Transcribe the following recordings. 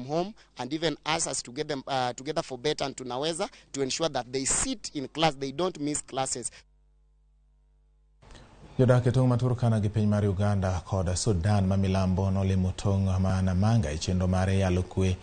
from home and even us as to get them together for better and Tunaweza to ensure that they sit in class, they don't miss classes. Jodak e tong' ma Turkana gi piny mar Uganda kod Sudan ma milambo nolimo tong' ma Namanga e chenro mar yalo kwe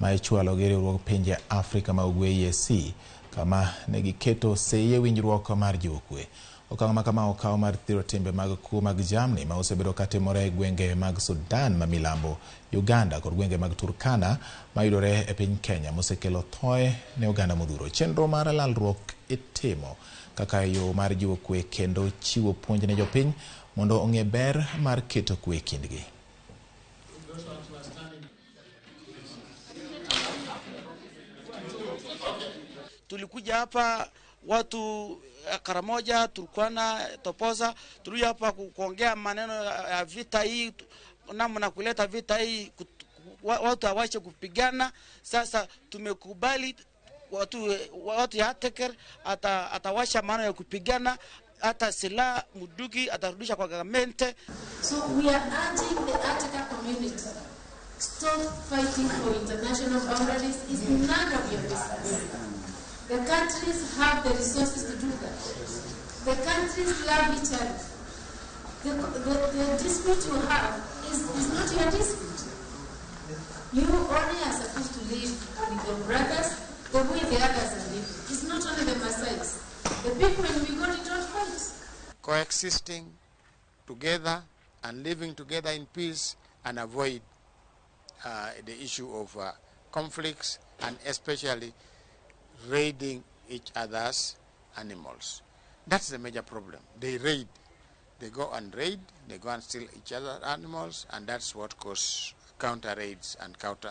ma ichwalo gi riwruog pinje Afrika ma Ugwe EAC kama negiketo sei e winjruok mar jiwo kwe. Okang' ma kama okaw mar thiro timbe mag kuo mag jamni ma osebedo katimore e gwenge mag Sudan ma milambo, Uganda kod gwenge mag Turkana mayudore e piny Kenya mosekelo thoe ne oganda modhuro. Chenro mar lalruok itimo kaka yo mar jiwo kwe kendo chiwo puonj ne jopiny mondo ong'e ber mar keto kwe e kindgi. Tulikuja hapa watu Karamoja, Turkana, Toposa, tulikuja hapa kuongea maneno ya vita hii, namna kuleta vita hii, watu hawache kupigana. Sasa tumekubali watu ya Ateker atawasha maneno ya kupigana, hata silaha muduki atarudisha kwa government. So we are urging the Ateker community, stop fighting for international boundaries. It's none of your business. The countries have the resources to do that. The countries love each other. The dispute you have is not your dispute. You only are supposed to live with your brothers the way the others are living. It's not only the Maasais. The people in Migori don't fight. Coexisting together and living together in peace and avoid the issue of conflicts and especially raiding each other's animals. That's the major problem. They raid. They go and raid, they go and steal each other's animals, and that's what causes counter raids and counter